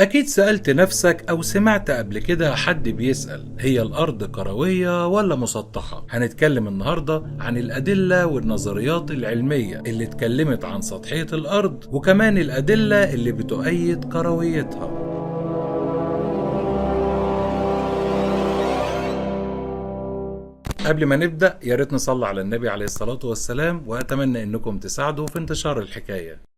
أكيد سألت نفسك أو سمعت قبل كده حد بيسأل هي الأرض كروية ولا مسطحة؟ هنتكلم النهاردة عن الأدلة والنظريات العلمية اللي اتكلمت عن سطحية الأرض، وكمان الأدلة اللي بتؤيد كرويتها. قبل ما نبدأ يا ريت نصلي على النبي عليه الصلاة والسلام، وأتمنى إنكم تساعدوا في انتشار الحكاية.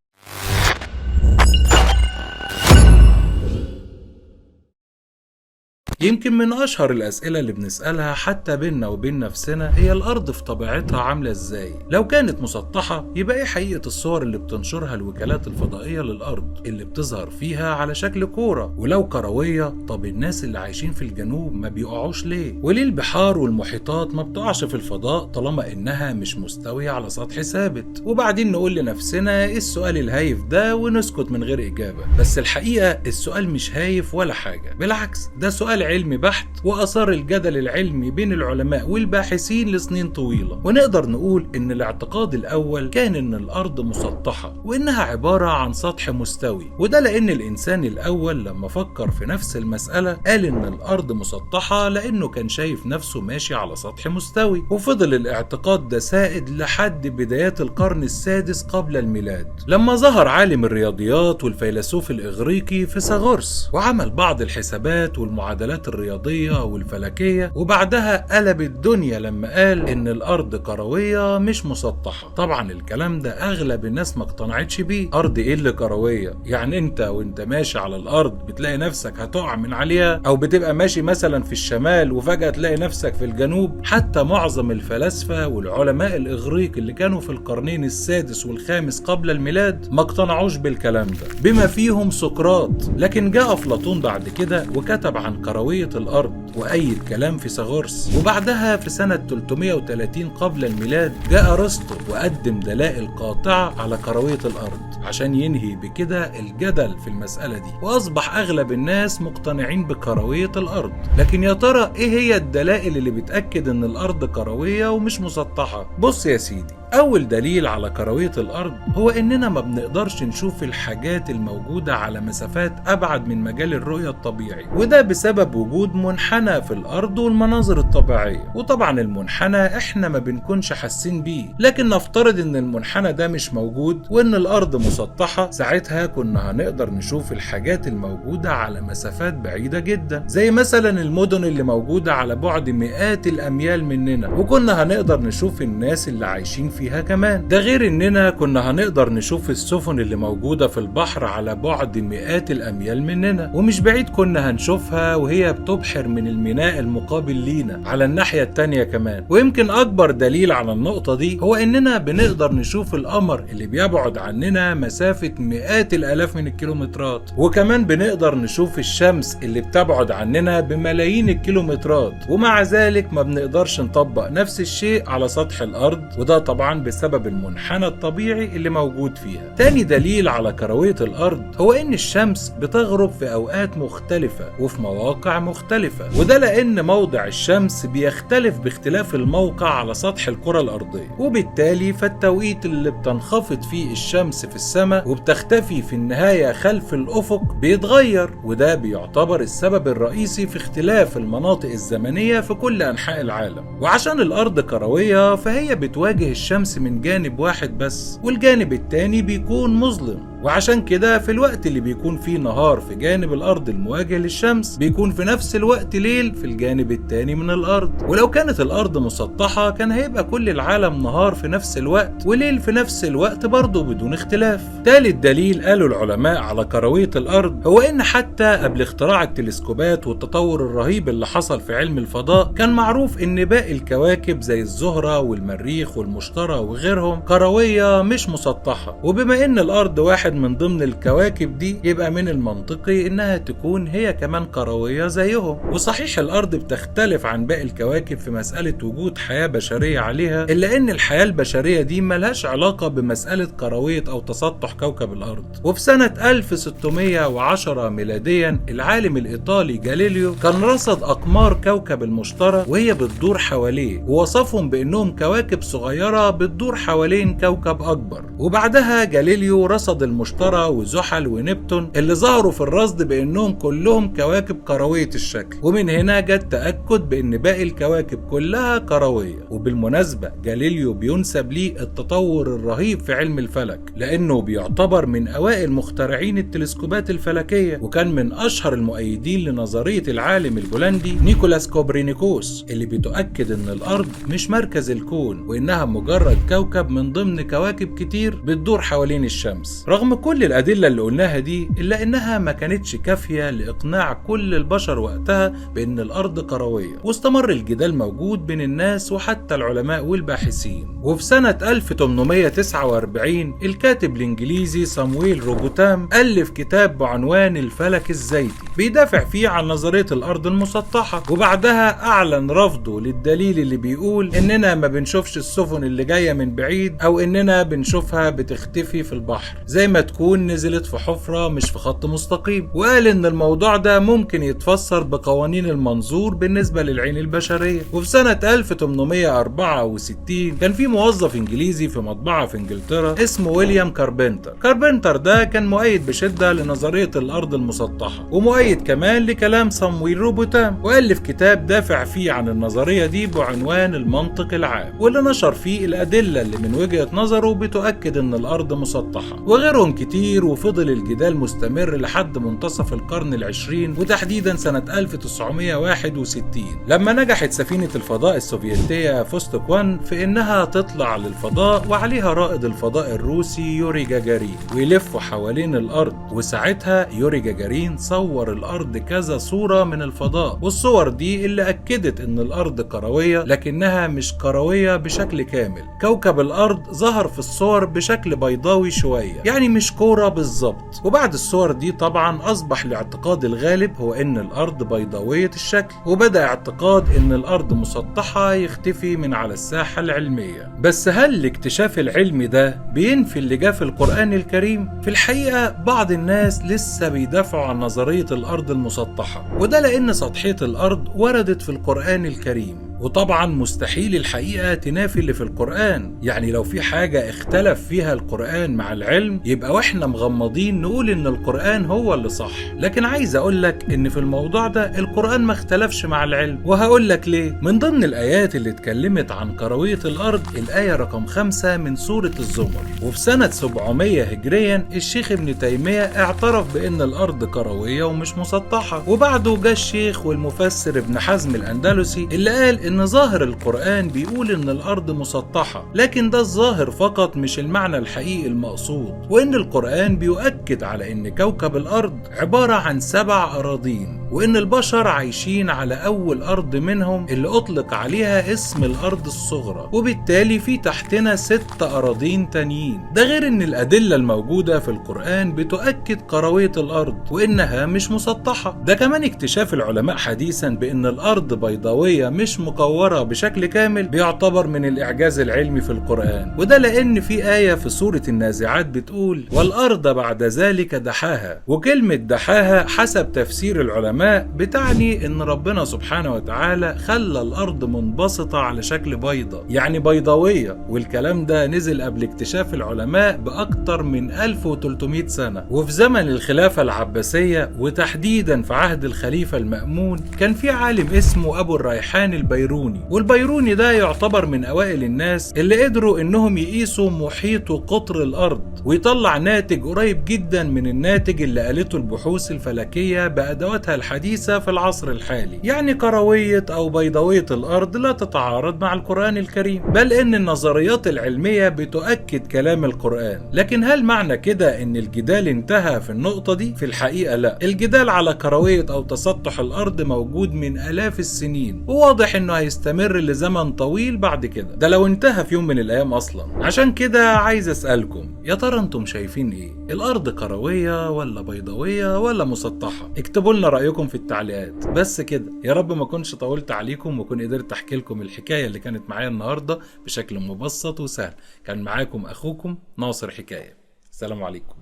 يمكن من أشهر الأسئلة اللي بنسألها حتى بيننا وبين نفسنا هي الأرض في طبيعتها عاملة إزاي؟ لو كانت مسطحة يبقى إيه حقيقة الصور اللي بتنشرها الوكالات الفضائية للأرض اللي بتظهر فيها على شكل كورة؟ ولو كروية طب الناس اللي عايشين في الجنوب ما بيقعوش ليه؟ وليه البحار والمحيطات ما بتقعش في الفضاء طالما إنها مش مستوية على سطح ثابت؟ وبعدين نقول لنفسنا إيه السؤال الهايف ده ونسكت من غير إجابة. بس الحقيقة السؤال مش هايف ولا حاجة، بالعكس ده سؤال علمي بحت وأثار الجدل العلمي بين العلماء والباحثين لسنين طويلة. ونقدر نقول إن الاعتقاد الأول كان إن الأرض مسطحة وإنها عبارة عن سطح مستوي، وده لأن الإنسان الأول لما فكر في نفس المسألة قال إن الأرض مسطحة لأنه كان شايف نفسه ماشي على سطح مستوي، وفضل الاعتقاد ده سائد لحد بدايات القرن السادس قبل الميلاد لما ظهر عالم الرياضيات والفيلسوف الإغريقي فيثاغورس وعمل بعض الحسابات والمعادلات الرياضية والفلكية، وبعدها قلب الدنيا لما قال إن الأرض كروية مش مسطحة. طبعا الكلام ده أغلب الناس ما اقتنعتش بيه. أرض إيه اللي كروية؟ يعني أنت وأنت ماشي على الأرض بتلاقي نفسك هتقع من عليها، أو بتبقى ماشي مثلا في الشمال وفجأة تلاقي نفسك في الجنوب. حتى معظم الفلاسفة والعلماء الإغريق اللي كانوا في القرنين السادس والخامس قبل الميلاد ما اقتنعوش بالكلام ده، بما فيهم سقراط. لكن جاء أفلاطون بعد كده وكتب عن كروية الأرض وأيد كلام فيثاغورس، وبعدها في سنة 330 قبل الميلاد جاء أرسطو وقدم دلائل قاطعة على كروية الأرض عشان ينهي بكده الجدل في المسألة دي، وأصبح أغلب الناس مقتنعين بكروية الأرض. لكن يا ترى إيه هي الدلائل اللي بتأكد إن الأرض كروية ومش مسطحة؟ بص يا سيدي، أول دليل على كروية الأرض هو إننا ما بنقدرش نشوف الحاجات الموجودة على مسافات أبعد من مجال الرؤية الطبيعي، وده بسبب وجود منحنى في الأرض والمناظر الطبيعية. وطبعا المنحنى إحنا ما بنكونش حاسين بيه، لكن نفترض إن المنحنى ده مش موجود وإن الأرض مسطحة، ساعتها كنا هنقدر نشوف الحاجات الموجودة على مسافات بعيدة جدا، زي مثلا المدن اللي موجودة على بعد مئات الأميال مننا، وكنا هنقدر نشوف الناس اللي عايشين فيها كمان. ده غير اننا كنا هنقدر نشوف السفن اللي موجودة في البحر على بعد مئات الاميال مننا، ومش بعيد كنا هنشوفها وهي بتبحر من الميناء المقابل لينا على الناحية التانية كمان. ويمكن اكبر دليل على النقطة دي هو اننا بنقدر نشوف القمر اللي بيبعد عننا مسافة مئات الالاف من الكيلومترات، وكمان بنقدر نشوف الشمس اللي بتبعد عننا بملايين الكيلومترات، ومع ذلك ما بنقدرش نطبق نفس الشيء على سطح الارض، وده طبعا بسبب المنحنى الطبيعي اللي موجود فيها. تاني دليل على كروية الأرض هو إن الشمس بتغرب في أوقات مختلفة وفي مواقع مختلفة، وده لأن موضع الشمس بيختلف باختلاف الموقع على سطح الكرة الأرضية، وبالتالي فالتوقيت اللي بتنخفض فيه الشمس في السماء وبتختفي في النهاية خلف الأفق بيتغير، وده بيعتبر السبب الرئيسي في اختلاف المناطق الزمنية في كل أنحاء العالم. وعشان الأرض كروية فهي بتواجه الشمس من جانب واحد بس، والجانب التاني بيكون مظلم، وعشان كده في الوقت اللي بيكون فيه نهار في جانب الأرض المواجه للشمس بيكون في نفس الوقت ليل في الجانب التاني من الأرض. ولو كانت الأرض مسطحة كان هيبقى كل العالم نهار في نفس الوقت وليل في نفس الوقت برضه بدون اختلاف. تالت دليل قالوا العلماء على كروية الأرض هو إن حتى قبل اختراع التلسكوبات والتطور الرهيب اللي حصل في علم الفضاء كان معروف إن باقي الكواكب زي الزهرة والمريخ والمشتري وغيرهم كروية مش مسطحة، وبما إن الأرض واحد من ضمن الكواكب دي يبقى من المنطقي انها تكون هي كمان كروية زيهم. وصحيح الارض بتختلف عن باقي الكواكب في مسألة وجود حياة بشرية عليها، الا ان الحياة البشرية دي ملهاش علاقة بمسألة كروية او تسطح كوكب الارض. وفي سنة 1610 ميلاديا العالم الايطالي جاليليو كان رصد اقمار كوكب المشتري وهي بتدور حواليه، ووصفهم بانهم كواكب صغيرة بتدور حوالين كوكب اكبر. وبعدها جاليليو رصد المشتري المشتري وزحل ونبتون اللي ظهروا في الرصد بانهم كلهم كواكب كروية الشكل، ومن هنا جت تأكد بان باقي الكواكب كلها كروية. وبالمناسبة جاليليو بينسب ليه التطور الرهيب في علم الفلك، لانه بيعتبر من اوائل مخترعين التلسكوبات الفلكية، وكان من اشهر المؤيدين لنظرية العالم البولندي نيكولاس كوبرنيكوس اللي بتؤكد ان الارض مش مركز الكون، وانها مجرد كوكب من ضمن كواكب كتير بتدور حوالين الشمس. رغم كل الادلة اللي قلناها دي الا انها ما كانتش كافية لاقناع كل البشر وقتها بان الارض كروية، واستمر الجدال موجود بين الناس وحتى العلماء والباحثين. وفي سنة 1849 الكاتب الانجليزي صامويل روبوتام ألف كتاب بعنوان الفلك الزيتي بيدافع فيه عن نظرية الارض المسطحة، وبعدها اعلن رفضه للدليل اللي بيقول اننا ما بنشوفش السفن اللي جاية من بعيد، او اننا بنشوفها بتختفي في البحر زي ما تكون نزلت في حفرة مش في خط مستقيم. وقال ان الموضوع ده ممكن يتفسر بقوانين المنظور بالنسبة للعين البشرية. وفي سنة 1864 كان في موظف انجليزي في مطبعة في انجلترا اسمه ويليام كاربنتر. كاربنتر ده كان مؤيد بشدة لنظرية الارض المسطحة، ومؤيد كمان لكلام صامويل روبوتام، وألف كتاب دافع فيه عن النظرية دي بعنوان المنطق العام، واللي نشر فيه الأدلة اللي من وجهة نظره بتؤكد ان الارض مسطحة، وغيرهم كتير. وفضل الجدال مستمر لحد منتصف القرن العشرين، وتحديدا سنة 1961 لما نجحت سفينة الفضاء السوفيتية فوستوك 1 في انها تطلع للفضاء وعليها رائد الفضاء الروسي يوري جاجارين ويلفوا حوالين الارض. وساعتها يوري جاجارين صور الارض كذا صورة من الفضاء، والصور دي اللي اكدت ان الارض كروية لكنها مش كروية بشكل كامل. كوكب الارض ظهر في الصور بشكل بيضاوي شوية، يعني مش كورة بالظبط. وبعد الصور دي طبعا اصبح الاعتقاد الغالب هو ان الارض بيضاوية الشكل، وبدأ اعتقاد ان الارض مسطحة يختفي من على الساحة العلمية. بس هل الاكتشاف العلمي ده بينفي اللي جه في القرآن الكريم؟ في الحقيقة بعض الناس لسه بيدافعوا عن نظرية الارض المسطحة، وده لان سطحية الارض وردت في القرآن الكريم، وطبعا مستحيل الحقيقة تنافي اللي في القرآن. يعني لو في حاجة اختلف فيها القرآن مع العلم يبقى واحنا مغمضين نقول ان القرآن هو اللي صح. لكن عايز اقولك ان في الموضوع ده القرآن ما اختلفش مع العلم، وهقولك ليه. من ضمن الآيات اللي اتكلمت عن كروية الأرض الآية رقم 5 من سورة الزمر. وفي سنة 700 هجريا الشيخ ابن تيمية اعترف بان الأرض كروية ومش مسطحة، وبعده جه الشيخ والمفسر ابن حزم الأندلسي اللي قال إن ظاهر القرآن بيقول إن الأرض مسطحة، لكن ده الظاهر فقط مش المعنى الحقيقي المقصود، وإن القرآن بيؤكد على إن كوكب الأرض عبارة عن 7 أراضين، وإن البشر عايشين على أول أرض منهم اللي أطلق عليها اسم الأرض الصغرى، وبالتالي في تحتنا 6 أراضين تانيين. ده غير إن الأدلة الموجودة في القرآن بتؤكد كروية الأرض وإنها مش مسطحة. ده كمان اكتشاف العلماء حديثا بإن الأرض بيضاوية مش مكورة بشكل كامل بيعتبر من الإعجاز العلمي في القرآن، وده لأن في آية في سورة النازعات بتقول والأرض بعد ذلك دحاها، وكلمة دحاها حسب تفسير العلماء بتعني إن ربنا سبحانه وتعالى خلى الأرض منبسطة على شكل بيضة، يعني بيضاوية، والكلام ده نزل قبل اكتشاف العلماء بأكتر من 1300 سنة. وفي زمن الخلافة العباسية وتحديدا في عهد الخليفة المأمون كان في عالم اسمه أبو الريحان البيروني، والبيروني ده يعتبر من أوائل الناس اللي قدروا إنهم يقيسوا محيط وقطر الأرض ويطلع ناتج قريب جدا من الناتج اللي قالته البحوث الفلكية بأدواتها الحديثة في العصر الحالي. يعني كروية أو بيضاوية الأرض لا تتعارض مع القرآن الكريم، بل إن النظريات العلمية بتؤكد كلام القرآن. لكن هل معنى كده إن الجدال انتهى في النقطة دي؟ في الحقيقة لا، الجدال على كروية أو تسطح الأرض موجود من آلاف السنين، وواضح إنه هيستمر لزمن طويل بعد كده، ده لو انتهى في يوم من الأيام أصلا. عشان كده عايز أسألكم، يا ترى انتم شايفين إيه؟ الأرض كروية ولا بيضاوية ولا مسطحة؟ اكتبوا لنا رأيكم في التعليقات. بس كده، يا رب ما كنتش طولت عليكم وكون قدرت أحكي لكم الحكاية اللي كانت معايا النهاردة بشكل مبسط وسهل. كان معاكم أخوكم ناصر حكاية. السلام عليكم.